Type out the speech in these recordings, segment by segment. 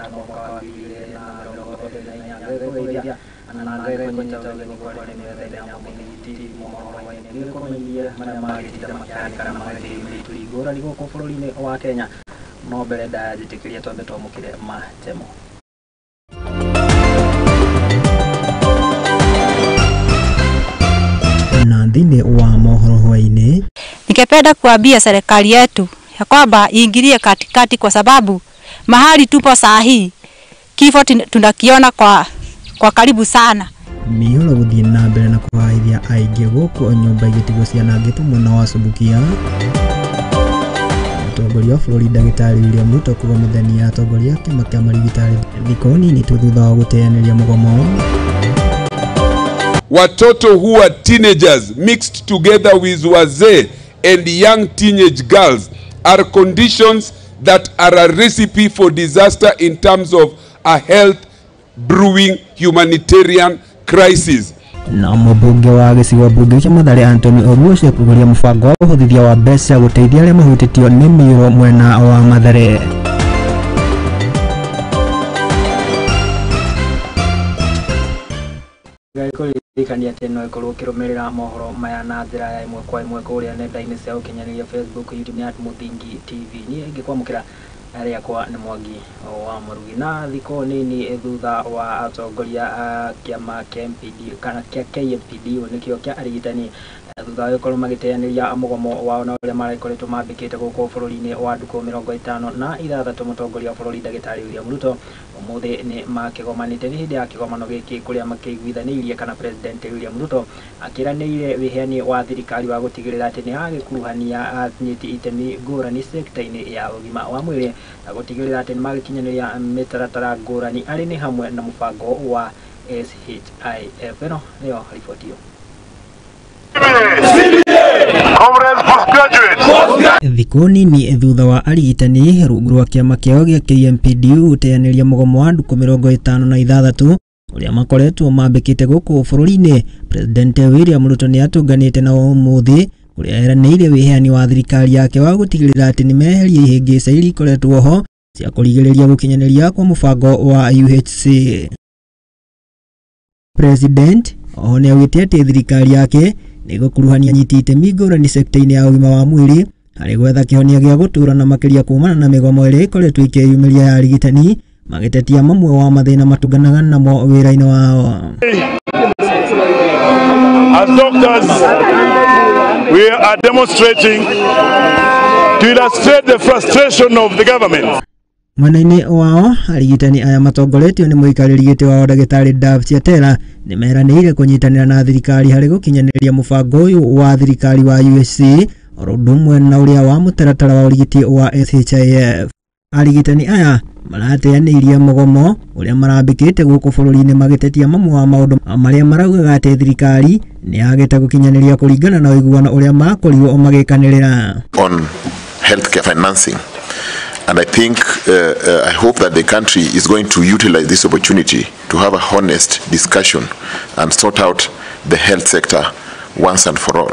gatano mwaka wa 2024. Ngĩkũgeithia na ngĩkũnyita ũgeni gũkwarĩria mĩthenya ya Mũthingi TV mohoro-inĩ, ngĩkũmenyithia marĩa magĩtinda makĩhanĩka na magĩthĩĩ ngũrani gũkũ bũrũri-inĩ wa Kenya. No mbere ndanjĩtĩkĩria twambe twamũkĩre matemo. Na thĩinĩ wa mohoro hwaĩ-inĩ, ningependa kuambia serikali yetu ya kwamba iingilie katikati, kwa sababu mahali tupo saa hii kifo tunakiona kwa karibu sana. Mĩihũro gũthiĩ na mbere na kũhaithia aingĩ gũkũ nyũmba igĩtigwo cianangĩtwo mwena wa Subukia. Mũtongoria wa bũrũri Ndagĩtarĩ William Ruto kũgomithania atongoria a kĩama kĩa marigitari thikũ nini tu thutha wa gũteanĩria mũgomo. Watoto who are teenagers mixed together with wazee and young teenage girls are conditions that are a recipe for disaster in terms of a health brewing humanitarian crisis. Na mũmbunge wa gĩcigo mbunge kĩa Mathare Anthony Oruoce kũgeria mũbango wa ũhũthithia wa mbeca gũteithia arĩa mahutĩtio nĩ mĩiyũro mwena wa Mathare. Ngĩkũririkania atĩ no ĩkorwo ũkĩrũmĩrĩra mohoro maya na njĩra ya ĩmwe kwa ĩmwe kũrĩa nenda-inĩ cia ũkinyanĩria Facebook, YouTube nĩ @Mũthingi TV. Niĩ ngĩkwamũkĩra rĩakwa nĩ Mwangi wa Mũrugi. Na thikũ nini thutha wa atongoria a kĩama kĩa MPD kana kĩa KMPD nĩkĩo kĩa arigitani thutha wa gũkorwo magĩteanĩria mũgomo wao na ũrĩa maragĩkoretwo mambĩkĩte gũkũ bũrũri-inĩ wa ndukũ 56, mũtongoria wa bũrũri Ndagĩtarĩ William Ruto ũmũthĩ nĩ makĩgomanĩte. Nĩ hĩndĩ ya kĩgomano gĩkĩ kũrĩa makĩiguithanĩirie kana President William Ruto akĩranĩire wĩheani wa thirikari wa gũtigĩrĩra atĩ nĩ agĩkuruhania anyiti itemi ngũrani sekta-inĩ ya ũgima wa mwĩrĩ na gũtigĩrĩra atĩ nĩ magĩkinyanĩria mĩtaratara ngũrani arĩ nĩ hamwe na mũbango wa SHIF. Ĩno nĩyo riboti ĩyo. Thikũ nini thutha wa arigitani rungu rwa kĩama kĩao gĩa KMPDU gũteanĩria mũgomo wa ndukũ 56 ũrĩa makoretwo mambĩkĩte gũkũ bũrũri-inĩ, President William Ruto nĩ atũnganĩte nao ũmũthĩ kũrĩa eranĩire wĩheani wa thirikari yake wa gũtigĩrĩra atĩ nĩ meheria ihĩngĩca iria ikoretwo ho cia kũrigĩrĩria gũkinyanĩria kwa mũbango wa UHC. President oho nĩ augĩte atĩ thirikari yake nĩ ĩgũkuruhania anyiti itemi ngũrani sekta-inĩ ya ũgima wa mwĩrĩ harĩ gwetha kĩhonia gĩa gũtũũra na makĩria kumana na mĩgomo ĩrĩa ĩkoretwo ĩkĩyumĩria ya arigitani magĩtetia mamwe wa mathĩna matũnganaga namo wĩra-inĩ wao. As doctors, we are demonstrating to illustrate the frustration of the government. Mwena-inĩ wao arigitani aya matongoretio nĩ mũikarĩri gĩtĩ wao Ndagĩtarĩ Dav Chiatera nĩ meranĩire kũnyitanĩra na thirikari harĩ gũkinyanĩria mũbango ũyũ wa thirikari wa UHC oro ũndũ ũmwe na ũrĩa wa mũtaratara wa ũrigiti wa SHIF. Arigitani aya marateanĩirie mũgomo ũrĩa marambĩkĩte gũkũ bũrũri-inĩ magĩtetia mamwe wa maũndũ marĩa maraugaga atĩ thirikari nĩ yagĩte gũkinyanĩria kũringana na ũiguano ũrĩa makorirwo magĩkanĩrĩra. On healthcare financing. And I think, I hope that the country is going to utilize this opportunity to have a honest discussion and sort out the health sector once and for all.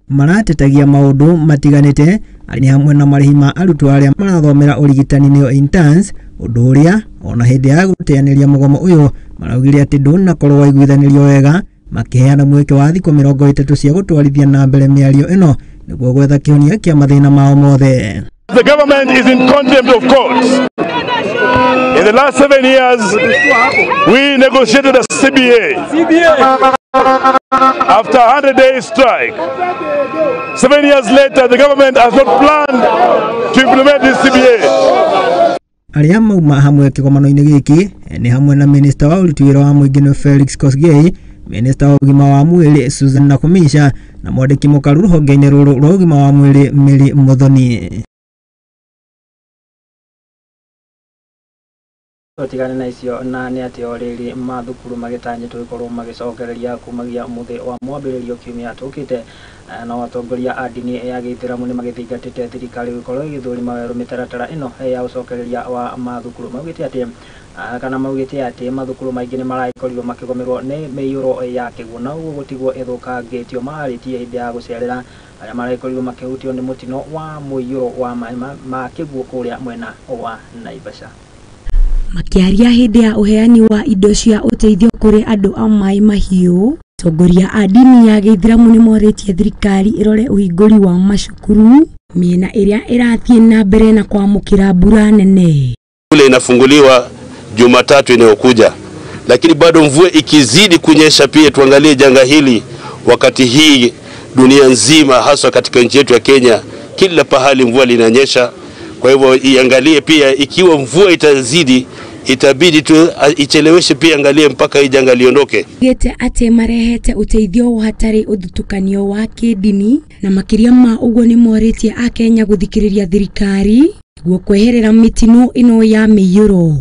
Maratetagia maũndũ matiganĩte nĩ hamwe na marĩhi ma arutwo arĩa marathomera ũrigitani nĩo interns, ũndũ ũrĩa ona hĩndĩ ya gũteanĩria mũgomo ũyũ maraugire atĩ ndũnakorwo waiguithanĩrio wega, makĩheana mweke wa thikũ 30 cia gũtwarithia na mbere mĩario ĩno nĩguo gwetha kĩhonia kĩa mathĩna mao mothe. The government is in contempt of court. In the last 7 years, we negotiated a CBA. After a 100-day strike. 7 years later, the government has not planned to implement this CBA. Arĩa mauma hamwe kĩgomano-inĩ gĩkĩ nĩ hamwe na Minister wa ũruti wĩra wa mũingĩ nĩ Felix Kosgei, Minister wa ũgima wa mwĩrĩ Susan Nakhumicha na mwandĩki mũkaru rũhonge-inĩ rũrũ rwa ũgima wa mwĩrĩ Mary Muthoni. Tigane na icio na nĩ atĩ o rĩrĩ mathukuru magĩtanyĩtwo gũkorwo magĩcokereria kumagia mũthĩ wa mwambĩrĩrio kiumia tũkĩte. Na atongoria a ndini ya gĩithĩramu nĩ magĩthingatĩte thirikari gũkorwo ĩgĩthũrima werũ mĩtaratara ĩno ya ũcokereria wa mathukuru. Maugĩte atĩ kana maugĩte atĩ mathukuru maingĩ nĩ maragĩkorirwo makĩgũmĩrwo nĩ mĩiyũro ya kĩguũ na ũguo gũtigwo ĩthũkangĩtio. Mararĩtie hĩndĩ ya gũcerera arĩa maragĩkorirwo makĩhutio nĩ mũtino wa mũiyũro wa maĩ ma kĩguũ kũrĩa mwena wa Naivasha. Makiaria hĩndĩ ya ũheani wa indo cia ũteithio kũrĩ andũ a Maĩ Mahiũ, atongoria a ndini ya Gĩithĩramu nĩmorĩtie thirikari ĩrore ũhingũri wa macukuru mĩena ĩrĩa ĩrathiĩ na mbere na kwamũkĩra mbura nene. Shule inafunguliwa Jumatatu inayokuja, lakini bado mvua ikizidi kunyesha, pia tuangalie janga hili wakati hii dunia nzima, haswa katika nchi yetu ya Kenya, kila pahali mvua linanyesha. Kwa hivyo iangalie pia, ikiwa mvua itazidi itabidi tu icheleweshe pia, angalie mpaka hii janga liondoke. Gete ate marehete uteithio hatari uthutũkanio wa kĩndini na makĩria ma ũguo nĩmorĩtie akenya gũthikĩrĩria thirikari nĩguo kweherera mĩtino ĩno ya mĩiyũro.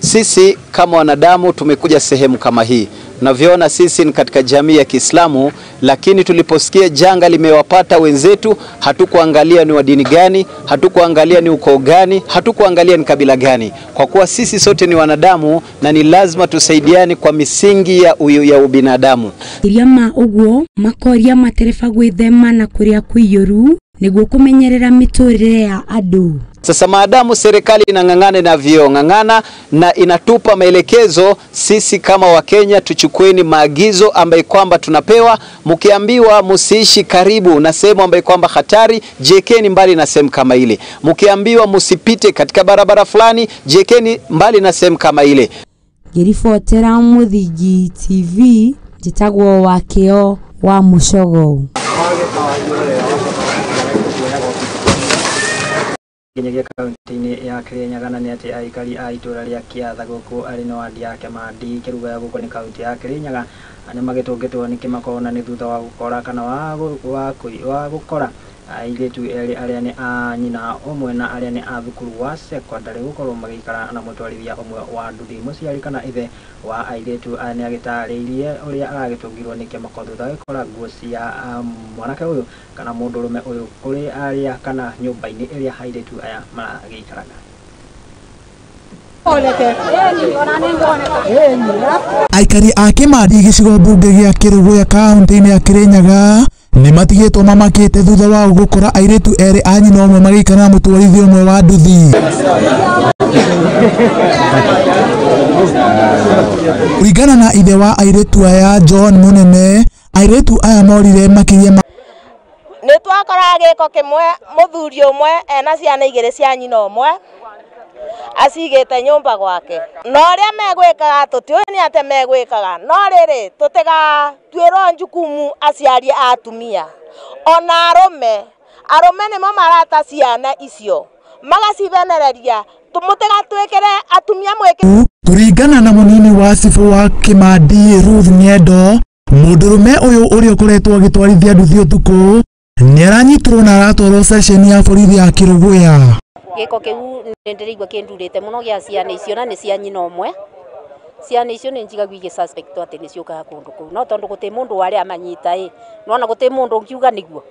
Sisi kama wanadamu tumekuja sehemu kama hii. Unavyoona sisi ni katika jamii ya Kiislamu, lakini tuliposikia janga limewapata wenzetu, hatukuangalia ni wa dini gani, hatukuangalia ni ukoo gani, hatukuangalia ni kabila gani. Kwa kuwa sisi sote ni wanadamu na ni lazima tusaidiane kwa misingi ya ubinadamu. Iria ma uguo makoria matereba gwithema na kuria kuiyuru niguo kumenyerera miturire ya andu. Sasa maadamu serikali inang'ang'ana na viong'ang'ana na inatupa maelekezo, sisi kama Wakenya tuchukueni maagizo ambaye kwamba tunapewa. Mkiambiwa msiishi karibu na sehemu ambaye kwamba hatari, jiekeni mbali na sehemu kama ile. Mkiambiwa msipite katika barabara fulani, jiekeni mbali na sehemu kama ile. Ngiribotera Muthingi TV, njitagwo Wakio wa Mucogo. Nginyagia kaunti-inĩ ya Kirinyaga na nĩ atĩ aikari a itũra rĩa Kĩatha gũkũ arĩ na wadi ya Kĩmandi Kĩruga gũkũ nĩ kaunti ya Kirinyaga nĩ magĩtũngĩtwo nĩ kĩmako na nĩ thutha wa gũkora kana wa gũkora airĩtu erĩ arĩa nĩ a nyina ũmwe na arĩa nĩ a thukuru wa sekondarĩ gũkorwo magĩikara na mũtwarithia ũmwe wa nduthi. Mũciari kana ithe wa airĩtu aya nĩ agĩtarĩirie ũrĩa aragĩtũngirwo nĩ kĩmako thutha wa gũkora nguo cia mwanake ũyũ kana mũndũrũme ũyũ kũrĩ arĩa kana nyũmba-inĩ ĩrĩa airĩtu aya maragĩikaraga. Aikari a Kĩmandi gĩcigo mbunge gĩa Kĩrũgũya kaunti-inĩ ya Kirinyaga nĩ matigĩtwo mamakĩte thutha wa gũkora airĩtu erĩ a nyina ũmwe magĩikara na mũtwarithia ũmwe wa nduthi. Kũringana na ithe wa airĩtu aya John Mũnene, airĩtu aya morire makĩria ma nĩ twakora gĩko kĩmwe mũthuri ũmwe ena ciana igĩrĩ cia nyina ũmwe acigĩte nyũmba gwake na ũrĩa megwĩkaga tũtiũĩ nĩ atĩ megwĩkaga no rĩrĩ tũtigatuĩrwo njukumu aciari a atumia ona arũme arũme nĩmo marata ciana icio magacibenereria mũtigatwĩkĩre atumia mwĩkĩre. Kũringana na mũnini wa cibũ wa Kĩmandi Ruth Ng'endo, mũndũrũme ũyũ ũrĩa ũkoretwo agĩtwarithia nduthi ũtukũ nĩaranyitirwo na aratwarwo ceceni ya borithi ya Kĩrũgũya. Gĩko kĩu nĩ ndĩraigua kĩndurĩte mũno gĩa ciana icio na nĩ cia nyina ũmwe. Ciana icio nĩ njigagua igĩ suspect atĩ nĩ ciũkaga kũndũ kũu no tondũ gũtirĩ mũndũ warĩa amanyita ĩ nĩwona gũtirĩ mũndũ ũngiuga nĩguo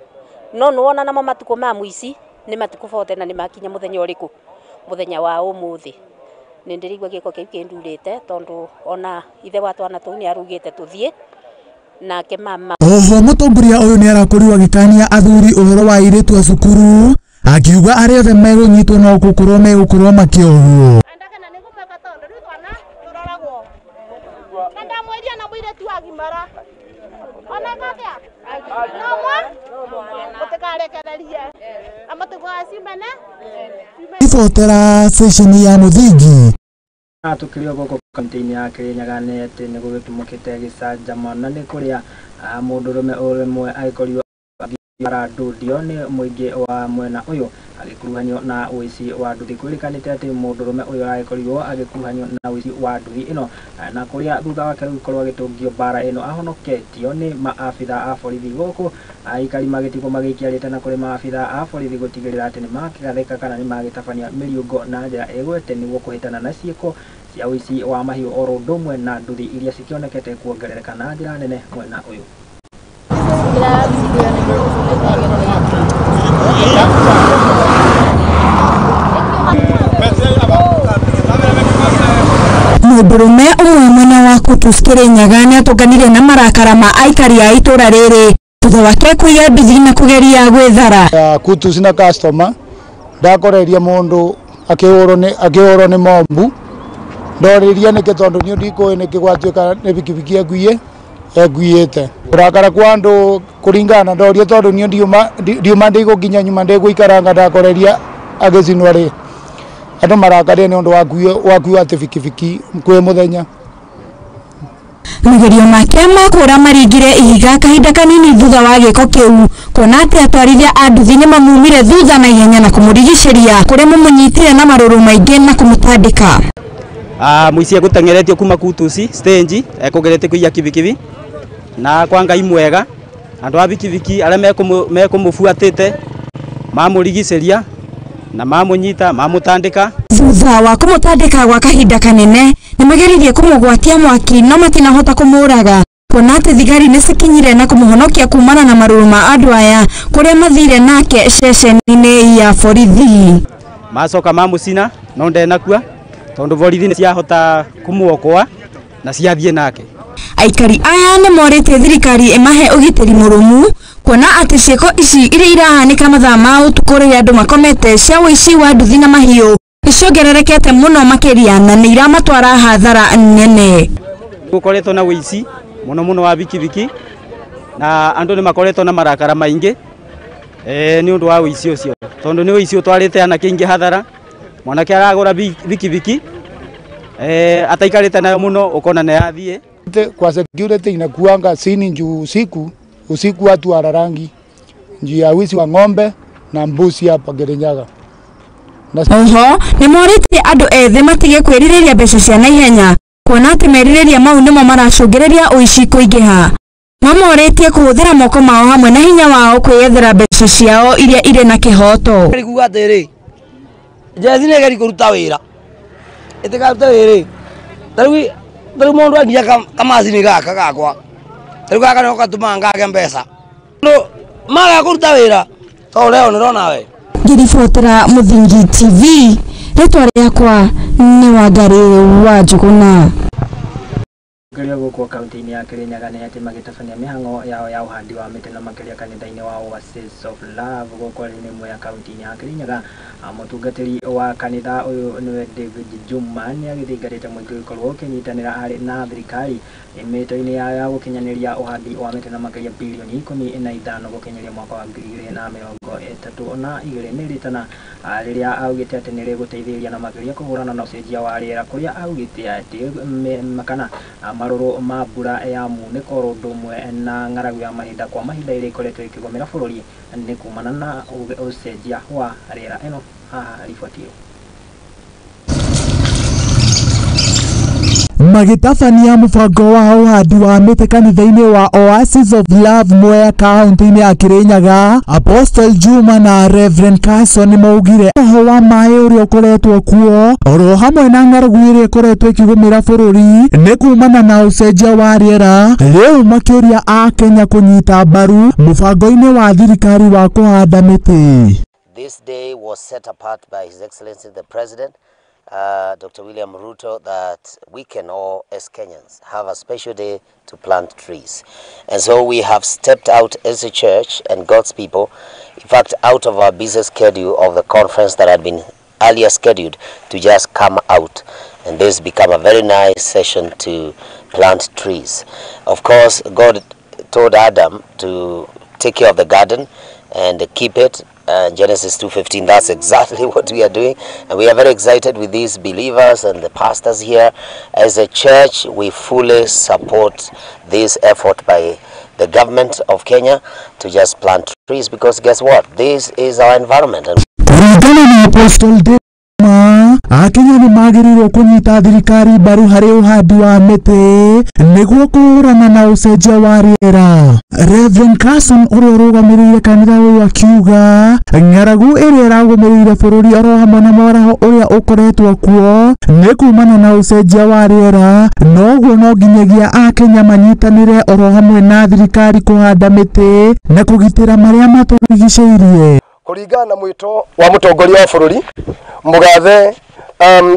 no nĩwona namo matukũ ma mũici nĩ matukũ bote na nĩ makinya mũthenya ũrĩkũ mũthenya wa ũmũthĩ. Nĩ ndĩraigua gĩko kĩu kĩndurĩte tondũ ona ithe wa twana tũu nĩ arugĩte tũthiĩ nake mama. Oho mũtongoria ũyũ nĩ arakorirwo agĩkania athuri ũhoro wa airĩtu a cukuru akiuga arĩa othe megũnyitwo no gũkorwo megũkorwo makĩohwo. Ibotera ceceni ya Muthingi. Tukĩrĩ o gũkũ kaunti-inĩ ya Kirinyaga nĩ atĩ nĩ gũgĩtumũkĩte gĩcanjama na nĩ kũrĩa mũndũrũme ũmwe agĩkorirwo aranduthio nĩ mũingĩ wa mwena ũyũ agĩkuruhanio na ũici wa nduthi. Kwĩrĩkanĩte atĩ mũndũrũme ũyũ agĩkorirwo agĩkuruhanio na ũici wa nduthi ĩno na kũrĩa thutha wake gũkorwo agĩtũngio mbara ĩno ahonoketio nĩ maabitha a borithi gũkũ aikari magĩtigwo magĩikia rĩtana kũrĩ maabitha a borithi gũtigĩrĩra atĩ nĩ makĩgathĩka kana nĩ magĩtabania mĩriũngo na njĩra ĩgwete nĩguo kũhĩtana na ciĩko cia ũici wa mahiũ oro ũndũ ũmwe na nduthi iria cikĩonekete kuongerereka na njĩra nene mwena ũyũ. Mũndũrũme ũmwe mwena wa Kutus Kirinyaga nĩatũnganire na marakara ma aikari a itũra rĩrĩ thutha Thutha wake kuiya nduthi na kugeria gwithara. Kutu na customer ndakoreria mundu akihurwo ni mombu ndoririe niki tondu ni ndikuĩ niki gwatuĩka ni bikibiki enguĩte kurakara kwa andu kuringana na ndorie tondu ni ndiuma ndigũkinya nyuma ndigũikaranga ndakoreria agĩcinwo rĩ andu marakarie ni undu wa kuo ati bikibiki kwĩ muthenya. Magerio make ma kũra maringire ihiga kahinda kanini thutha wa gĩko kĩu kuona atĩ atwarithia a nduthi nĩmamumire thutha na ihenya na kũmũrigicĩria kũrĩa mamũnyitire na marũrũ maingĩ na kũmũtandĩka. Mũici egũteng'eretio kuma Kutusi stage ekũgeretie kũiya kibikibi na kwa Ngai mwega andũ a bikibiki arĩa mekũmũbuatĩte mamũrigicĩria na mamũnyita mamũtandĩka. Thutha wa kũmũtandĩka gwa kahinda kanene nĩmageririe kũmũgwatia mwaki no matinahota kũmũraga kuona atĩ thigari nĩcikinyire na kũmũhonokia kumana na marũrũ ma andũ aya kũrĩa mathire nake ceceni-inĩ ya borithi. Macoka mamũcina no ndenakua tondu borithi nĩciahota kũmuokoa na ciathiĩ nake. Aikari aya nĩmorĩtie thirikari ĩmahe ũgitĩri mũrũmu kuona atĩ ciĩko ici iria irahanĩka mathaa ma ũtukũ rĩrĩa andũ makomete cia ũici wa nduthi na mahiũ nĩciongererekete mũno makĩria na nĩ iramatwara hathara nene. Gũkoretwo na ũici mũno mũno wa bikibiki na andũ nĩmakoretwo na marakara maingĩ nĩ ũndũ wa ũici ũcio tondũ nĩ ũici ũtwarĩte anake aingĩ hathara. Mwanake aragũra bikibiki ataikarĩte nayo mũno ũkona nĩ yathiĩ. Kwa security inakuanga sini njuu usiku watu wararangi njuu ya wizi wa ng'ombe na mbuzi hapa Kirinyaga. Oho nĩmorĩtie andũ ethĩ matige kwĩrirĩria mbeca cia naihenya kuona atĩ merirĩria mau nĩmo maracũngĩrĩria ũici kũingĩha. Mamorĩtie kũhũthĩra moko mao hamwe na hinya wao kwĩyethera mbeca ciao iria irĩ na kĩhoto. Kuga atĩrĩ jezi nĩ ĩgeria kũruta wĩra ĩtĩkaruta wĩrĩ tarĩu mũndũ anginya kamacini gaka gakwa tarĩu gaka nĩko gatũmaga ngage mbeca andũ maga kũruta wĩra tondũ leo nĩrona we. Ngĩribotera Mũthingi TV, rĩtwa rĩakwa nĩ Wangari wa Njũgũna. Kĩrĩa gũkũ kaunti-inĩ ya Kirinyaga nĩ atĩ magĩtabania mĩhang'o yao ya ũhandi wa mĩtĩ na makĩria kanitha-inĩ wa Oasis of Love gũkũ nĩ ĩmwe ya kaunti-inĩ ya Kirinyaga. Mũtungatĩri wa kanitha ũyũ nĩwe David Juma nĩ agĩthingatĩte mũingĩ gũkorwo ũkĩnyitanĩra harĩ na thirikari mĩto-inĩ yao ya gũkinyanĩria ũhandi wa mĩtĩ na makĩria bilioni 15 gũkinyĩria mwaka wa 2032. Nĩ rĩtana rĩrĩa augĩte atĩ nĩ rĩgũteithĩrĩria na makĩria kũhũrana na ũcenjia wa rĩera kũrĩa augĩte atĩ kana marũrũ ma mbura ya munĩko oro ũndũ ũmwe na ng'aragu ya mahinda kwa mahinda ĩrĩa ĩkoretwo ĩkĩgũmĩra bũrũri nĩ kumana na ũcenjia wa rĩera. Ĩno haha riboti ĩyo. Magĩtabania mũbango wa ũhandi wa mĩtĩ kanitha-inĩ wa Oasis of Love Mwea kaunti-inĩ ya Kirinyaga, Apostle Juma na Reverend Carson nĩmaugire ũho wa maĩ ũrĩa ũkoretwo kuo oro hamwe na ng'aragu ĩrĩa ĩkoretwo ĩkĩgũmĩra bũrũri nĩ kumana na ũcenjia wa rĩera. Rĩu makĩũria a Kenya kũnyita mbaru mũbango-inĩ wa thirikari wa kũhanda mĩtĩ. This day was set apart by His Excellency the President, Dr. William Ruto, that we can all, as Kenyans, have a special day to plant trees. And so we have stepped out as a church and God's people, in fact, out of our busy schedule of the conference that had been earlier scheduled, to just come out. And this become a very nice session to plant trees. Of course, God told Adam to take care of the garden and keep it. Genesis 2:15, that's exactly what we are doing, and we are very excited with these believers and the pastors here. As a church, we fully support this effort by the government of Kenya to just plant trees, because guess what, this is our environment. And Akenya nĩ magĩrĩirwo kũnyita thirikari mbaru harĩ ũhandi wa mĩtĩ nĩguo kũhũrana na ũcenjia wa rĩera. Reverend Carson ũrĩa ũrũgamĩrĩire kanitha ũyũ akiuga ng'aragu ĩrĩa ĩragũmĩrĩire bũrũri oro hamwe na mwaraho ũrĩa ũkoretwo kuo nĩ kumana na ũcenjia wa rĩera, noguo no nginyagia Akenya manyitanĩre oro hamwe na thirikari kũhanda mĩtĩ na kũgitĩra marĩa matũrigicĩirie. Kũringana na mwĩto wa mũtongoria wa bũrũri mũgathe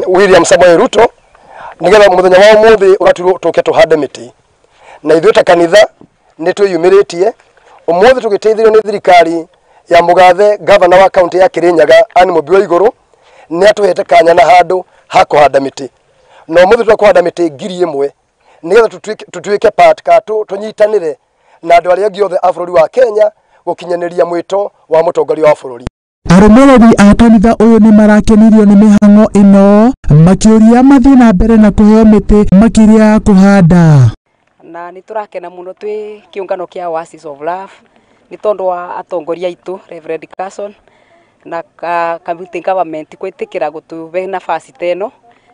William Samoei Ruto, nigetha muthenya wa umuthi ũgaturwo tũke tũhande mĩtĩ, na ithuĩ ta kanitha nĩ twĩyumĩrĩtie Umuthi tugiteithirio ni thirikari ya mugathe governor wa county ya Kirinyaga Anne Mumbi Waiguru ni atuhete kanya na handu ha kuhanda miti na umuthi twakuhanda miti 1000 nigetha tutuike part ka tunyitanire na andu aria angi othe a bururi wa Kenya gukinyaniria mwito wa mutongoria wa bururi. Arũmĩrĩri a kanitha ũyũ nĩ marakenirio nĩ mĩhang'o ĩno makĩũria mathiĩ na mbere na kũheo mĩtĩ makĩria ya kũhanda. Na nĩ tũrakena mũno twĩ kĩũngano kĩa Oasis of Love nĩ tondũ wa atongoria aitũ Reverend Carson na county government gwĩtĩkĩra gũtũhe nafasi ta ĩno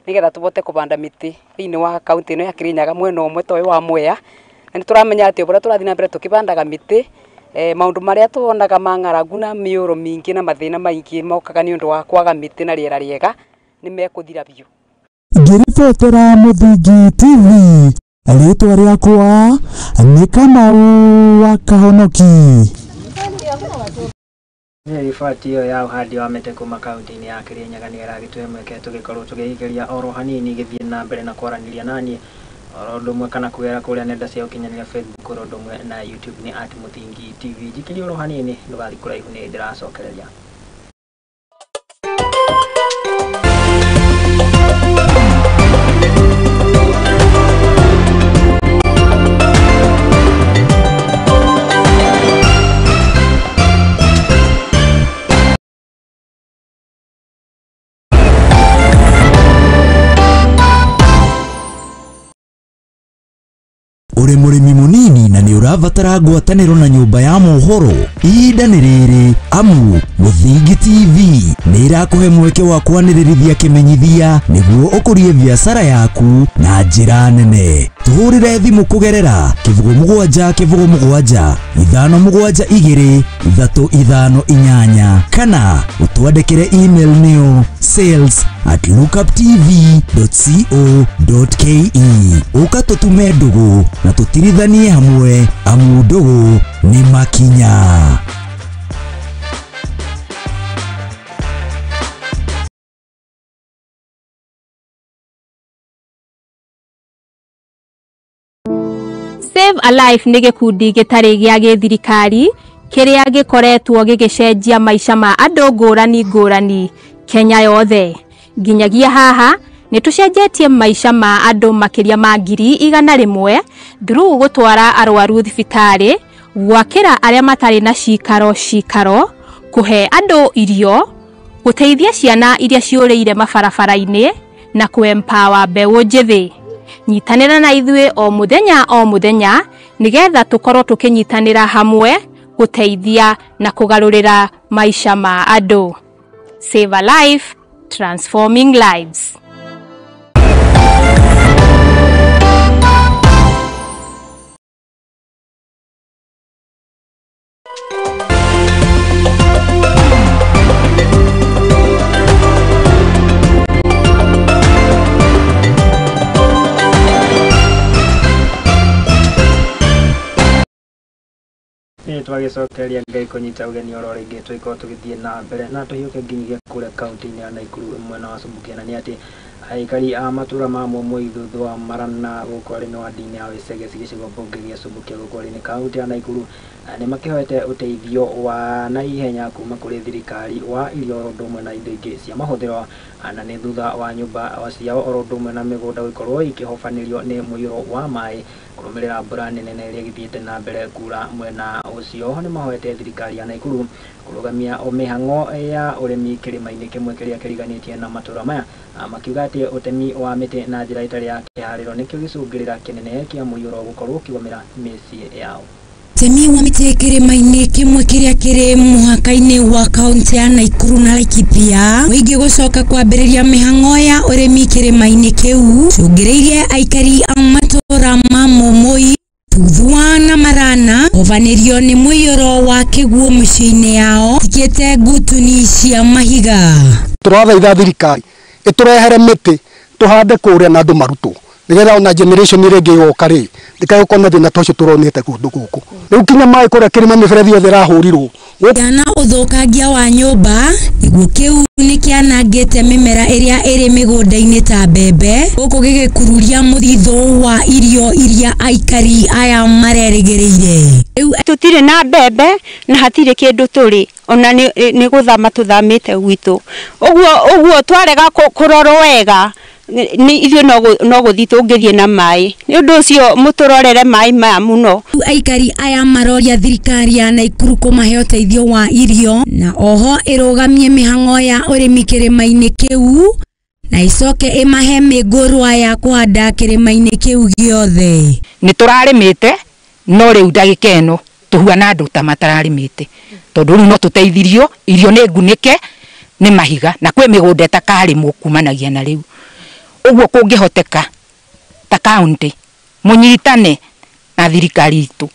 nĩgetha tũbote kũbanda mĩtĩ thĩinĩ wa kaunti ĩno ya Kirinyaga mwena ũmwe ta ũyũ wa Mwea. Na nĩ tũramenya atĩ ũrĩa tũrathiĩ na mbere tũkĩbandaga mĩtĩ maũndũ marĩa tuonaga ma ng'aragu na mĩũro mĩingĩ na mathĩna maingĩ mokaga nĩ ũndũ wa kwaga mĩtĩ na rĩera rĩega nĩ mekũthira biũ. Ngĩribotera Mũthingi TV, rĩtwa rĩakwa nĩ Kamau wa Kahonoki. Riboti ĩyo ya ũhandi wa mĩtĩ kuma kaunti-inĩ ya Kirinyaga nĩ ĩragĩtũhe mweke tũgĩkorwo tũgĩikĩria oro hanini gĩthiĩ na mbere na kwaranĩria naniĩ oro ũndũ ũmwe kana kũgera kũrĩa nenda cia ũkinyanĩria Facebook oro ũndũ ũmwe na YouTube nĩ @Mũthingi TV. Njikĩria oro hanini ndũgathiĩ kũraihu nĩ ndĩracokereria. Uri mũrĩmi mũnini na nĩ ũrabatara ngwatanĩro na nyũmba ya mohoro, ihinda nĩ rĩrĩ amu Mũthingi TV nĩ ĩrakũhe mweke wa kwanĩrĩrithia kĩmenyithia nĩguo ũkũrie biacara yaku na njĩra nene. Tũhũrĩre thimũ kũgerera 07 07 572 358 kana ũtwandĩkĩre email nĩyo sales@lookuptv.co.ke. Ũka tũtume ndũgũ na tũtirithanie hamwe amu ndũgũ nĩ makinya. Save a Life nĩ gĩkundi gĩtarĩ gĩa gĩthirikari kĩrĩa gĩkoretwo gĩgĩcenjia maica ma andũ ngũrani ngũrani Kenya yothe. Nginyagia haha nĩ tũcenjetie maica ma andũ makĩria ma 100,000 through gũtwara arwaru thibitarĩ, gwakĩra arĩa matarĩ na cikaro cikaro, kũhe andũ irio, gũteithia ciana iria ciũrĩire mabarabara-inĩ na kũ-empower mbeũ njĩthĩ. Nyitanĩra na ithuĩ o mũthenya o mũthenya nĩgetha tũkorwo tũkĩnyitanĩra hamwe gũteithia na kũgarũrĩra maica ma andũ. Save a Life, transforming lives. Twagicokeria Ngai kũnyita ũgeni oro rĩngĩ tũgĩkorwo tũgĩthiĩ na mbere na tũhiũke nginyagia kũrĩa kaunti-inĩ ya Nakuru mwena wa Subukia, na nĩ atĩ aikari a matũra ma Momoi Thuthua Marana gũkũ arĩ nĩ wadi-inĩ ya Wĩcegeci gĩcigo mbunge gĩa Subukia gũkũ arĩ nĩ kaunti ya Nakuru nĩ makĩhoete ũteithio wa naihenya kuma kũrĩ thirikari wa irio oro ũndũ ũmwe na indo ingĩ cia mahũthĩro, na nĩ thutha wa nyũmba ciao oro ũndũ ũmwe na mĩgũnda gũkorwo ikĩhobanĩrio nĩ mũiyũro wa maĩ kũrũmĩrĩra mbura nene ĩrĩa ĩgĩthiĩte na mbere kura mwena ũcio. Nĩ mahoete thirikari ya Nakuru kũrũgamia mĩhang'o ya ũrĩmi kĩrĩma-inĩ kĩmwe kĩrĩa kĩriganĩtie na matũra maya, makiuga atĩ ũtemi wa mĩtĩ na njĩra ĩtarĩ ya kĩharĩro nĩkĩo gĩcũngĩrĩra kĩnene kĩa mũiyũro gũkorwo ũkĩgũmĩra mĩciĩ yao. Ũtemi wa mĩtĩ kĩrĩma-inĩ kĩmwe kĩrĩa kĩrĩ mũhaka-inĩ wa kaunti ya Nakuru na Laikipia mũingĩ gũcoka kwambĩrĩria mĩhang'o ya ũrĩmi kĩrĩma-inĩ kĩu cũngĩrĩirie aikari a matũra ma Momoi Thuthua na Marana kũbanĩrio nĩ mũiyũro wa kĩguũ mĩciĩ-inĩ yao tikĩte ngutuni cia mahiga. Tũrathaitha thirikari ĩtũrehere mĩtĩ tũhande kũrĩa na andũ marutwo nigetha ona generation ĩrĩa ĩngĩ ĩgoka rĩ ndĩkae gũkorwo na thĩna ta ũcio tũronete kũndũ gũkũ. Rĩu kinya maĩ kũrĩa kĩrĩma mĩberethi yothe ĩrahũrirwo Gũkĩana ũthũkangia wa nyũmba gĩguũ kĩu nĩkĩanangĩte mĩmera ĩrĩa ĩrĩ mĩgũnda-inĩ ta mbembe gũkũ gĩgĩkururia mũthithũ wa irio iria aikari aya marerĩgĩrĩire. Tũtirĩ na mbembe na hatirĩ kĩndũ tũrĩ ona nĩ gũthama tũthamĩte gwitũ ũguo twarega kũrorwo wega nĩ ithuĩ no gũthiĩ tũngĩthiĩ na maĩ nĩ ũndũ ũcio mũtũrorere maĩ maya mũno. Aikari aya maroria thirikari ya Naikuru kũmahe ũteithio wa irio na oho ĩrũgamie mĩhang'o ya ũrĩmi kĩrĩma-inĩ kĩu na icoke ĩmahe mĩngũrwa ya kũhanda kĩrĩma-inĩ kĩu gĩothe. Nĩ tũrarĩmĩte no rĩu ndagĩka ĩno tũhuana andũ ta matararĩmĩte tondũ rĩu no tũteithirio irio nĩ ngunĩke nĩ mahiga na kwĩ mĩgũnda ĩtakarĩmwo kumanagia na rĩu ũguo kũngĩhoteka ta kaunti mũnyitane na thirikari itũ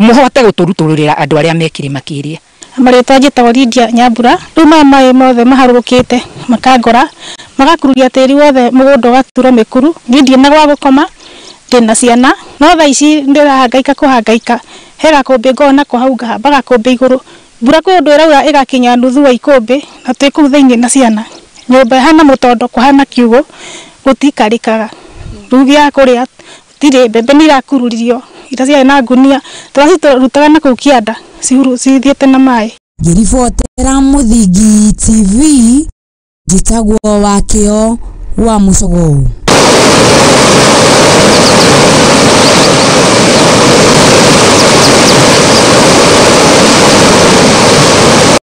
mũhote gũtũrutũrũrĩra andũ arĩa me kĩrĩma kĩrĩa. Marĩtwa njĩtagwo Lydia Nyambura. Rĩu maya maĩ mothe maharũrũkĩte makangora magakururia tĩri wothe mũgũnda ũgaturwo mĩkuru. Niĩ ndirĩ na gwa gũkoma, ndĩna ciana no thaa ici ndĩrahangaika kũhangaika he gakũmbĩ ngoragwo nako hau ngahamba gakũmbĩ igũrũ. Mbura kwĩ ũndũ ĩraura ĩgakinya nuthu wa ikũmbĩ na twĩ kũu thĩinĩ na ciana. Nyũmba ĩhana mũtondo kũhana kiugũ gũtiikarĩkaga. Rĩu gĩa kũrĩa gũtirĩ, mbembe nĩ irakururirio ira ciarĩ na ngunia tũracirutaga na kũu kĩanda cithiĩte na maĩ. Ngĩribotera Mũthingi TV njĩtagwo Wakĩo wa Mũcogoo.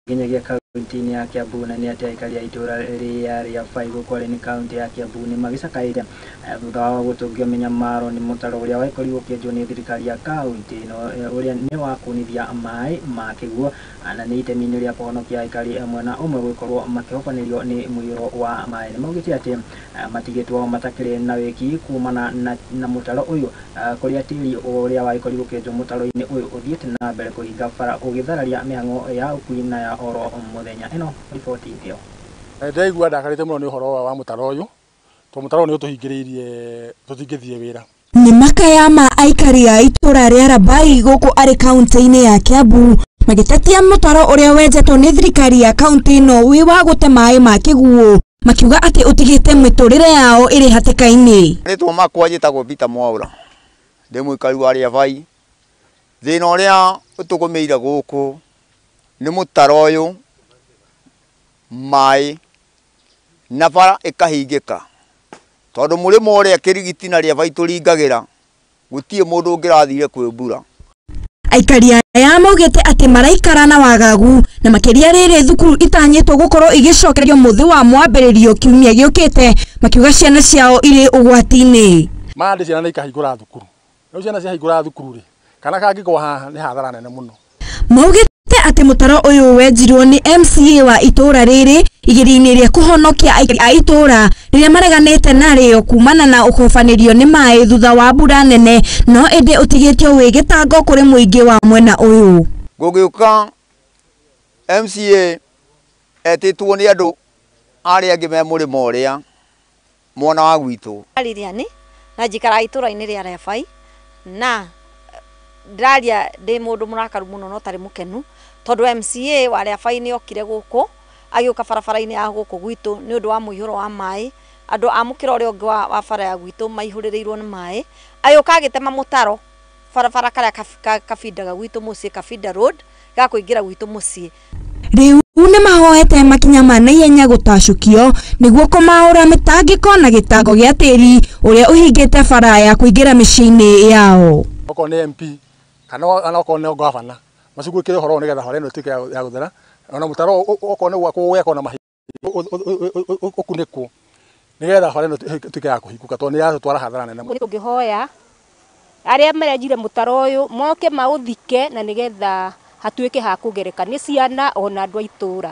Nginyagia kaunti-inĩ ya Kiambu na nĩ atĩ aikari a itũũra rĩa Rĩabai gũkũ arĩ nĩ kaunti ya Kiambu nĩ magĩcakaĩte thutha wa gũtũngio mĩnyamaro nĩ mũtaro ũrĩa wakorirwo ũkĩenjwo nĩ thirikari ya kaunti ĩno ũrĩa nĩ wa kunithia maĩ ma kĩguũ na nĩ itemi-inĩ rĩa kũhonokia aikari mwena ũmwe gũkorwo makĩhobanĩrio nĩ mũiyũro wa maĩ. Nĩ maugĩte atĩ matigĩtwo matakĩrĩ na wĩki kumana na mũtaro ũyũ kũrĩa tĩri ũrĩa wakorirwo ũkĩenjwo mũtaro-inĩ ũyũ ũthiĩte na mbere kũhinga bara ũgĩthararia mĩhang'o ya ũkui na ya oro mũthenya. Ĩno riboti ĩyo. Ndaigua ndakarĩte mũno nĩ ũhoro wa mũtaro ũyũ tondũ mũtaro ũyũ nĩ ũtũhingĩrĩirie tũtingĩthiĩ wĩra. Nĩ makaya ma aikari a itũũra rĩa Rabai gũkũ arĩ kaunti-inĩ ya Kiambu magĩtetia mũtaro ũrĩa wenjetwo nĩ thirikari ya kaunti ĩno wĩ wa gũte maĩ ma kĩguũ makiuga atĩ ũtigĩte mĩtũrĩre yao ĩrĩ hatĩka-inĩ. Rĩtwa makwa njĩtagwo Peter Mwaura, ndĩ mũikari wa Rĩabai. Thĩna ũrĩa ũtũgũmĩire gũkũ nĩ mũtaro ũyũ maĩ na bara ĩkahingĩka tondũ mũrĩmo ũrĩa Kĩrigiti na Rĩabai tũringagĩra gũtirĩ mũndũ ũngĩrathire kwĩ mbura. Aikari aya maugĩte atĩ maraikara na wagagu na makĩria rĩrĩ thukuru itanyĩtwo gũkorwo igĩcokererio mũthĩ wa mwambĩrĩrio kiumia gĩũkĩte makiuga ciana ciao irĩ ũgwati-inĩ. Mandĩ ciana nĩ ikahingũra thukuru rĩu ciana ciahingũra thukuru rĩ kana kangĩgwa haha nĩ hathara nene mũno. Maugĩte atĩ mũtaro ũyũ wenjirwo nĩ MCA wa itũũra rĩrĩ igeria-inĩ rĩa kũhonokia aikari a itũũra rĩrĩa mareganĩte narĩo kumana na ũkobanĩrio nĩ maĩ thutha wa mbura nene no ĩndĩ ũtigĩtio wĩ gĩtango kũrĩ mũingĩ wa mwena ũyũ. Gũgĩũka MCA etĩtwo nĩ andũ arĩa angĩ me mũrĩmo ũrĩa mwena wa gwitũ. Lilian na njikaraga itũũra-inĩ rĩa Rĩabai na ndĩraria ndĩ mũndũ mũrakaru mũno no tarĩ mũkenu tondũ MCA wa Rĩabai nĩ okire gũkũ agĩũka barabara-inĩ ya gũkũ gwitũ nĩ ũndũ wa mũihũro wa maĩ. Andũ a mũkĩra ũrĩa ũngĩ wa bara ya gwitũ maihũrĩrĩirwo nĩ maĩ, agĩũka agĩtema mũtaro barabara karĩa kabindaga gwitũ mũciĩ, Kabinda Road ga kũingĩra gwitũ mũciĩ. Rĩu nĩ mahoete makinya ma naihenya gũtacũkio nĩguo kũmaũra mĩtangĩko na gĩtango gĩa tĩri ũrĩa ũhingĩte bara ya kũingĩra mĩciĩ-inĩ yao. Okorwo nĩ MP kana okorwo nĩ gavana macugurĩkĩre ũhoro ũyũ nĩgetha bara ĩno ĩtuĩke ya gũthera ona mũtaro okorwo nĩ gwakwo gwakwo na mahiga ũkunĩkwo nĩgetha bara ĩno ĩtuĩke ya kũhingũka tondũ nĩ yatũtwara hathara nene mũno. Tũngĩhoya arĩa marenjire mũtaro ũyũ moke maũthike na nĩgetha hatuĩke ha kũgereka nĩ ciana ona andũ a itũũra.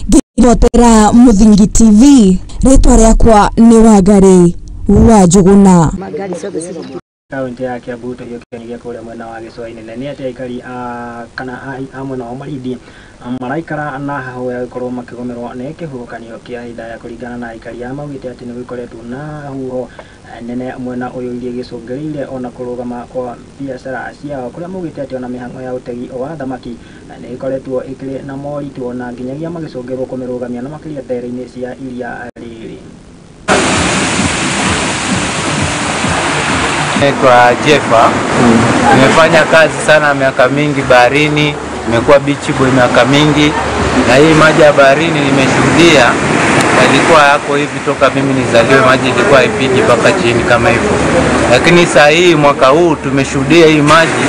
Ngĩribotera Mũthingi TV rĩtwa rĩakwa nĩ Wangari wa Njũgũna. Kaunti ya Kiambu tũhiũkanagia kũrĩa mwena wa gĩcũa-inĩ na nĩ atĩ aikari a kana a mwena wa Malindi maraikara na hahũ ya gũkorwo makĩgũmĩrwo nĩ kĩhuhũkanio kĩa Hidaya. Kũringana na aikari aya maugĩte atĩ nĩ gũkoretwo na huho nene mwena ũyũ iria gĩcũngĩrĩire ona kũrũgama kwa biacara ciao, kũrĩa maugĩte atĩ ona mĩhang'o ya ũtegi wa thamaki nĩ ĩkoretwo ĩkĩrĩ na moritũ na nginyagia magĩcũngĩrwo kũmĩrũgamia na makĩria ndere-inĩ cia iria rĩrĩ. Naitwa Jeffa. Nimefanya kazi sana miaka mingi baharini, nimekuwa beach boy miaka mingi, na hii maji ya baharini nimeshuhudia yalikuwa yako hivi toka mimi nizaliwe, maji ilikuwa haipigi mpaka chini kama hivyo. Lakini saa hii mwaka huu tumeshuhudia hii maji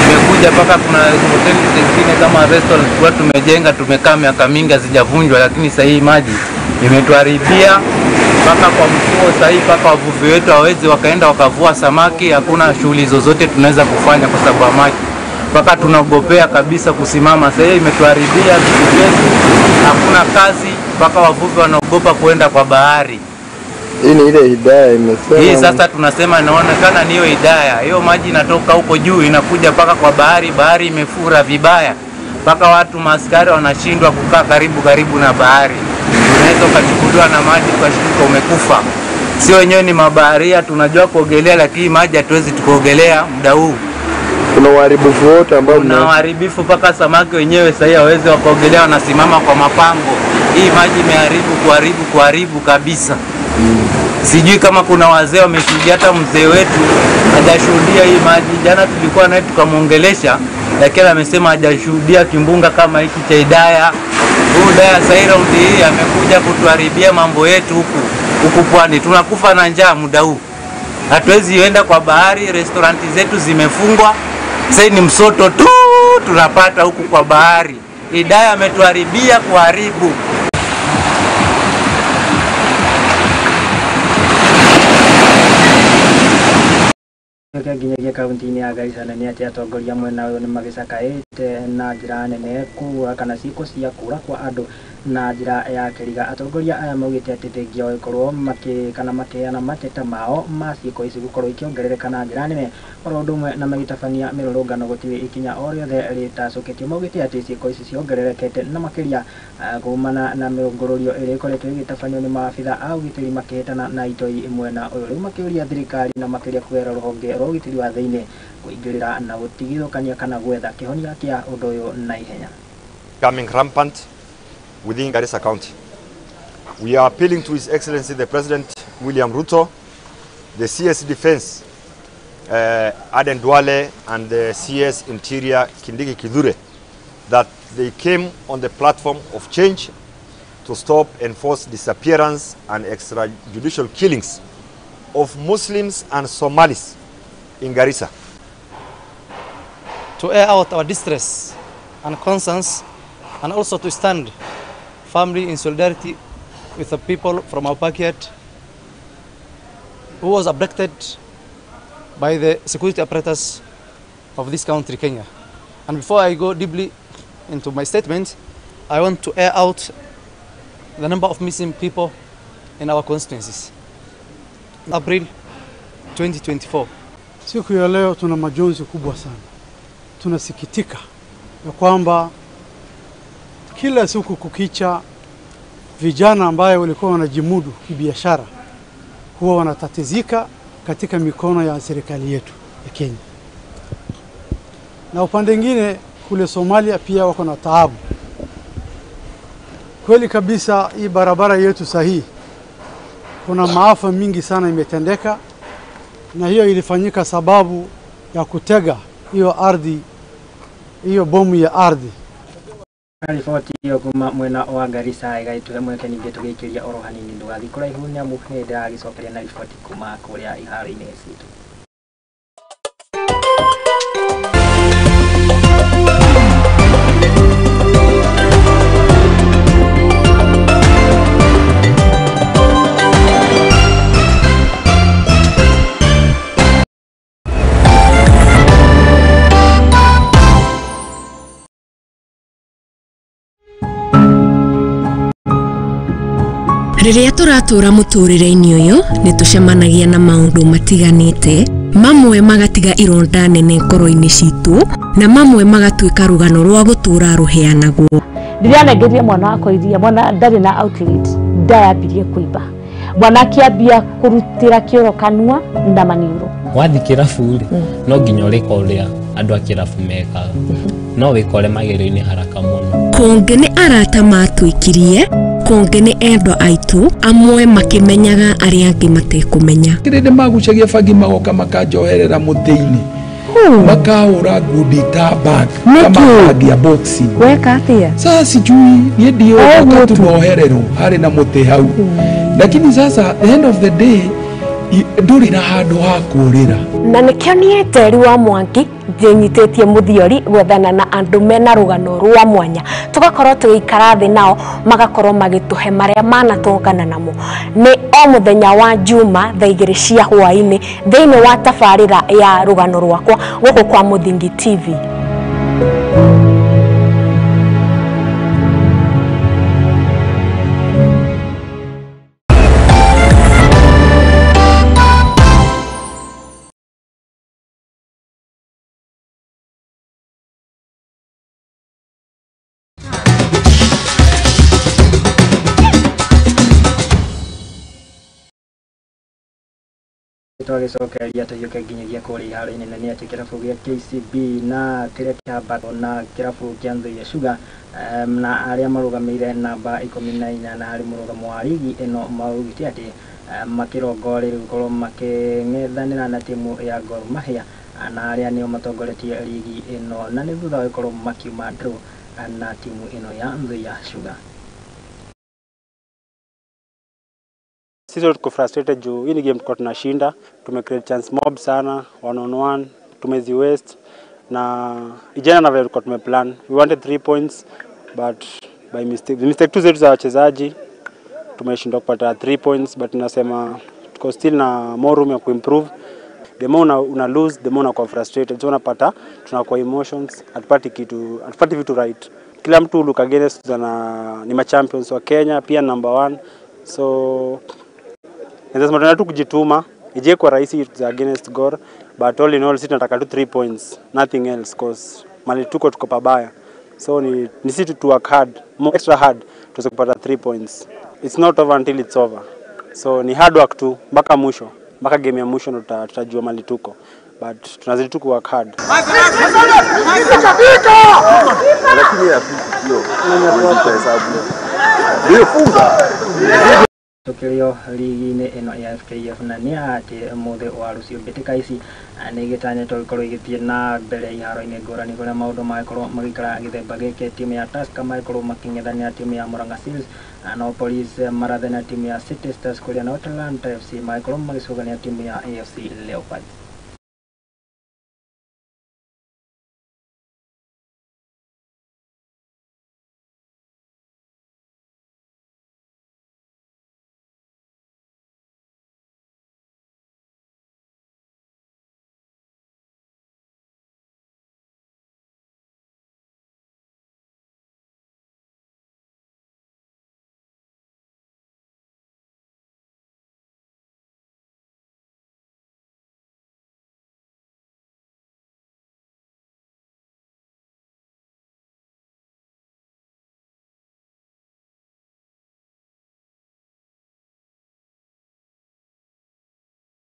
imekuja mpaka kuna hoteli zingine kama restaurant kwa tumejenga, tumekaa miaka mingi hazijavunjwa, lakini saa hii maji imetuharibia mpaka kwa mfuo. Sasa hivi mpaka wavuvi wetu hawezi wakaenda wakavua samaki, hakuna shughuli zozote tunaweza kufanya kwa sababu ya maji, mpaka tunaogopea kabisa kusimama. Sasa hivi imetuharibia vitu vyetu, hakuna kazi, mpaka wavuvi wanaogopa kuenda kwa bahari. Hii ni ile Hidaya imesema. Hii sasa tunasema inaonekana ni hiyo Hidaya. Hiyo maji inatoka huko juu inakuja mpaka kwa bahari, bahari imefura vibaya mpaka watu maaskari wanashindwa kukaa karibu karibu na bahari. Unaweza ukachukuliwa na maji ukashtuka umekufa. Si wenyewe ni mabaharia, tunajua kuogelea, lakini maji hatuwezi tukaogelea muda huu. Kuna uharibifu wote ambao kuna uharibifu mpaka samaki wenyewe sasa hawezi wakaogelea, wanasimama kwa mapango. Hii maji imeharibu kuharibu kuharibu kabisa. Sijui kama kuna wazee wameshuhudia, hata mzee wetu hajashuhudia hii maji. Jana tulikuwa naye tukamuongelesha, lakini amesema hajashuhudia kimbunga kama hiki cha Hidaya. Huyu Hidaya sasa raundi hii amekuja kutuharibia mambo yetu huku huku pwani. Tunakufa na njaa muda huu. Hatuwezi enda kwa bahari, restauranti zetu zimefungwa. Sasa ni msoto tu tunapata huku kwa bahari. Hidaya ametuharibia kuharibu. Nginyagia kaunti-inĩ ya Garissa na nĩ atĩ atongoria mwena ũyũ nĩ magĩcakaĩte na njĩra nene kũra kana ciĩko cia kũra kwa andũ na njĩra ya kĩriga. Atongoria aya maugĩte atĩ thengia wa gũkorwo kana makĩheana mateta mao ma ciĩko ici gũkorwo ikĩongerereka na njĩra nene oro ũndũ ũmwe na magĩtabania mĩrũrũngano gũtirĩ ikinya o rĩothe rĩtacũkĩtio. Maugĩte atĩ ciĩko ici ciongererekete na makĩria kumana na mĩrũngũrũrio ĩrĩa ĩkoretwo ĩgĩtabanio nĩ maabitha a ũgitĩri makĩhĩtana na itoi mwena ũyũ. Rĩu makĩũria thirikari na makĩria kũgerera rũhonge rwa ũgitĩri wa thĩinĩ kũingĩrĩra na gũtigithũkania kana gwetha kĩhonia kĩa ũndũ ũyũ na ihenya. Becoming rampant within Garissa County. We are appealing to His Excellency the President William Ruto, the CS Defense Aden Duale and the CS Interior Kindiki Kithure that they came on the platform of change to stop enforced disappearance and extrajudicial killings of Muslims and Somalis in Garissa. To air out our distress and concerns, and also to stand firmly in solidarity with the people from our backyard who was abducted by the security apparatus of this country, Kenya. And before I go deeply into my statement, I want to air out the number of missing people in our constituencies. April 2024. Siku ya leo tuna majonzi kubwa sana. Tunasikitika ya kwamba kila siku kukicha vijana ambayo walikuwa wanajimudu kibiashara huwa wanatatizika katika mikono ya serikali yetu ya Kenya. Na upande mwingine kule Somalia pia wako na taabu. Kweli kabisa hii barabara yetu sahihi, kuna maafa mingi sana imetendeka, na hiyo ilifanyika sababu ya kutega hiyo ardhi, hiyo bomu ya ardhi. Riboti ĩyo kuma mwena wa Garissa ĩgaĩtũhe mweke ningĩ tũgĩikĩria oro hanini ndũgathiĩ kũraihu nĩamu nĩ ndĩragĩcokeria na riboti kuma kũrĩa iharo-inĩ citũ. Rĩrĩa tũratũra mũtũrĩre-inĩ ũyũ nĩ tũcemanagia na maũndũ matiganĩte Mamwe magatiga ironda nene ngoro-inĩ citũ na mamwe magatuĩka rũgano rwa gũtũũra rũheanagwo. Ndĩranengeria mwana wakwa iria, mwana ndarĩ na outlet, ndayambirie kũimba, mwana akĩambia kũrutĩra kĩoro kanua na maniũrũ. Wathi kĩrabu rĩ, no nginya ũrĩka ũrĩa andũ a kĩrabu mekaga, no wĩkore magerio-inĩ haraka mũno. Kũngĩ nĩ arata matwĩkirie, kũngĩ nĩ endwa aitũ, amwe makĩmenyaga arĩa angĩ matekũmenya. Kĩrĩndĩ magucagia bangi magoka makanjoherera mũtĩ-inĩ, makahũra ngundi ta bag kama bag ya boxing. Weka atia? Sasa sijui niĩ ndiũĩ, oka tu nohererwo harĩ na mũtĩ hau, lakini sasa the end of the day ndũrĩ na handũ ha kũũrĩra. Na nĩkĩo niĩ Njeri wa Mwangi ndĩnyitĩtie mũthiori gwethana na andũ mena rũgano rwa mwanya, tũgakorwo tũgĩikara thĩ nao magakorwo magĩtũhe marĩa manatũngana namo. Nĩ o mũthenya wa Juma thaa 2 cia hwaĩ-inĩ thĩinĩ wa tabarĩra ya rũgano rwakwa gũkũ kwa Mũthingi TV. Twagicokereria tuhiũke nginyagia kũrĩa iharo-inĩ na nĩ atĩ kĩrabu gĩa KCB na kĩrĩa kĩhambatwo na kĩrabu kĩa Nzoia Sugar, na arĩa marũgamĩire namba 14 na harĩ mũrũgamo wa rigi ĩno maugĩte atĩ makĩrongoreirie gũkorwo makĩng'ethanĩra na timu ya Gor Mahia na arĩa nĩo matongoretie rigi ĩno, na nĩ thutha wa gũkorwo makiuma draw na timu ĩno ya Nzoia Sugar. Sisi tuko frustrated juu hii ni game tulikuwa tunashinda, tume create chance mob sana, 1 on 1, tumezi waste na ijana na vile tulikuwa tumeplan. We wanted 3 points but by mistake, mistake tu zetu za wachezaji tumeshindwa kupata 3 points, but tunasema tuko still na more room ya kuimprove. The more una lose, the more unakuwa frustrated. So unapata tunakuwa emotions, hatupati kitu, hatupati vitu right. Kila mtu look against na ni ma champions wa Kenya pia number 1. So nasema tunataka tu kujituma, ije kwa rahisi against Gor, but all in all sisi tunataka tu 3 points, nothing else, cause mali tuko pabaya. So ni sisi tu work hard, more extra hard tuweze kupata 3 points. It's not over until it's over. So ni hard work tu mpaka mwisho, mpaka game ya mwisho ndo tutajua mali tuko, but tunazidi tu work hard. Lakini ya sio ndio funga Tukirio rigi-inĩ ĩno ya FKF na nĩ atĩ mũthĩ wa rũciũ mbĩtĩka ici nĩ igĩtanyĩtwo gũkorwo igĩthiĩ na mbere iharo-inĩ ngũrani kũrĩa maũndũ magĩkorwo magĩikara gĩthemba gĩkĩ. Timu ya Tusker magĩkorwo makĩng'ethanĩra timu ya Murang'a Seals, no Police marathe na timu ya City Stars, kũrĩa nao Talanta FC magĩkorwo magĩcũgania timu ya AFC Leopards.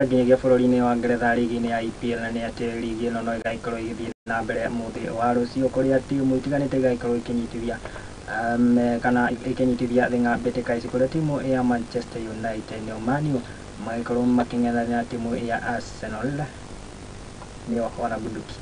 Nginyagia bũrũri-inĩ wa Ngeretha rigi-inĩ ya EPL na nĩ atĩ rigi ĩno no ĩgagĩkorwo ĩgĩthiĩ na mbere mũthĩ wa rũciũ kũrĩa timu itiganĩte igagĩkorwo ikĩnyitithia kana ikĩnyitithia thing'a mbĩtĩka ici, kũrĩa timu ya Manchester United nĩo Man U magĩkorwo makĩng'ethanĩra na timu ya Arsenal nĩo wanabunduki.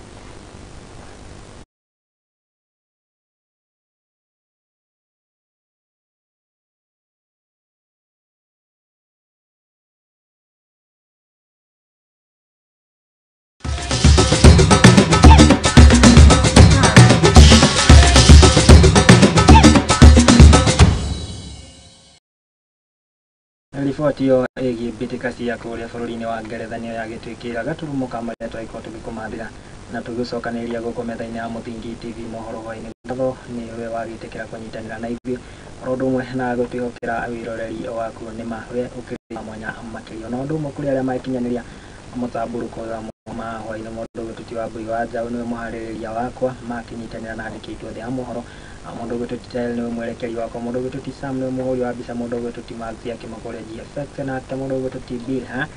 Riboti ĩyo ĩgiĩ mbĩtĩka cia kũrĩa bũrũri-inĩ wa Ngeretha nĩyo yagĩtwĩkĩra gaturumo ka marĩa twagĩkorwo tũgĩkũmathĩra na tũgĩcokanĩrĩria gũkũ metha-inĩ ya Mũthingi TV mohoro hwaĩ-inĩ. Ngatho nĩ we wagĩtĩkĩra kũnyitanĩra na ithuĩ oro ũndũ ũmwe na gũtwĩhokera wĩroreri waku, nĩ ma we ũkĩrĩ wa mwanya makĩria. Na ũndũ ũmwe kũrĩ arĩa magĩkinyanĩria Mũtambũrũko wa ma hwaĩ-inĩ, mũndũ ũgwĩtwo ti Wambui wa Njaũ nĩwe mũharĩrĩria wakwa, makĩnyitanĩra na andĩki aitũ othe a mohoro. Mũndũ ũgwĩtwo ti Tael nĩwe mwerekeri wakwa, mũndũ ũgwĩtwo ti Sam nĩwe mũhũri wa mbica, mũndũ ũgwĩtwo ti Max akĩma kũrĩa GFX, nake mũndũ ũgwĩtwo ti Bill ha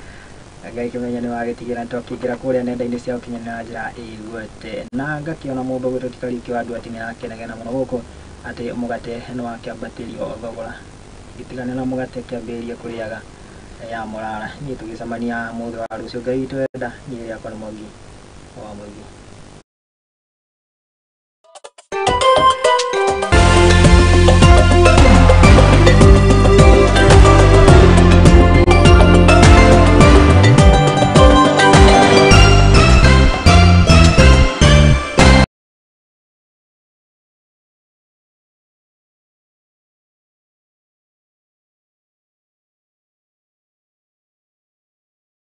Ngai kĩmenya nĩ wagĩtigĩra twakĩingĩra kũrĩa nenda-inĩ cia ũkinyanĩria na njĩra ĩgwete, na ngakĩona mũndũ ũgwĩtwo ti Kariũki wa Andũ atĩ nĩ arakĩnegena mũno gũkũ atĩ mũgate nĩ wakĩambatĩrio thogora. Gĩtigane na mũgate, kĩambĩrĩrie kũrĩaga ya mũrara. Niĩ tũgĩcemania mũthĩ wa rũciũ, Ngai witũ enda. Niĩ rĩakwa nĩ Mwangi wa Mũingĩ.